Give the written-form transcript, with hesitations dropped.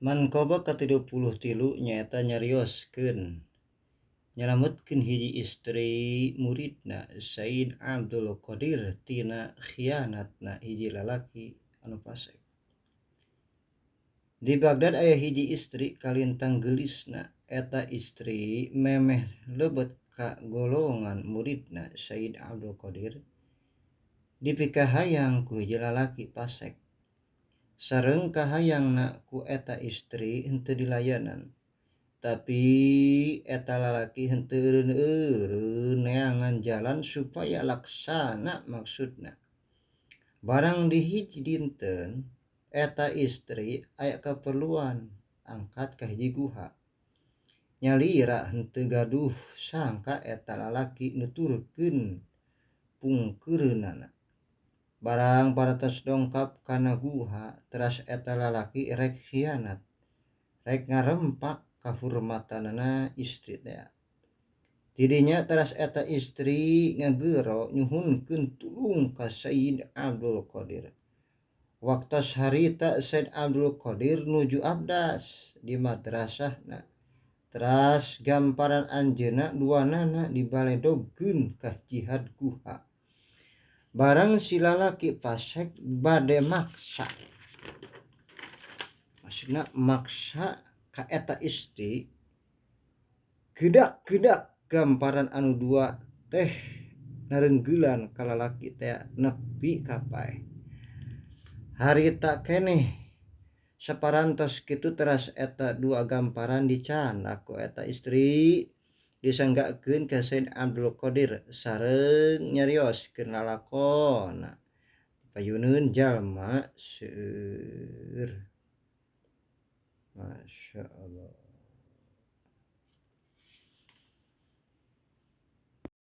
Manqabah ka-33 nyaeta nyarioskeun nyalametkeun hiji istri muridna Said Abdul Qadir tina khianatna hiji lalaki anu fasek. Di Baghdad aya hiji istri kalintang geulisna, eta istri memeh lebet ka golongan muridna Said Abdul Qadir dipikahayang ku hiji lalaki fasek. Sareng kahayangna ku eta istri henteu dilayanan, tapi eta lalaki henteu eureun-eureun neangan jalan supaya laksana maksudna. Barang di hiji dinten eta istri aya kaperluan angkat ka hiji guha. Nyalira henteu gaduh sangka eta lalaki nuturkeun pungkeureunana. Barang paratos dongkap kana guha teras eta lalaki rek khianat, rek ngarempak kahurmatanana istri teh. Tidinya teras eta istri ngagero nyuhunkeun tulung ka Sayyid Abdul Qadir. Waktos harita Sayyid Abdul Qadir nuju abdas di madrasahna. Teras gamparan anjeunna duanana dibaledogkeun ka jihad guha. Barang si lalaki fasek bade maksa, maksudna maksa ka eta istri, gedak-gedak gamparan anu dua teh narenggeulan ka lalaki teh nepi ka paeh. Harita keneh saparantos kitu teras eta dua gamparan dicandak ku eta istri disanggakeun ka Said Abdul Qadir sareng nyarioskeun lalakonna payuneun jalma seueur. Masya Allah.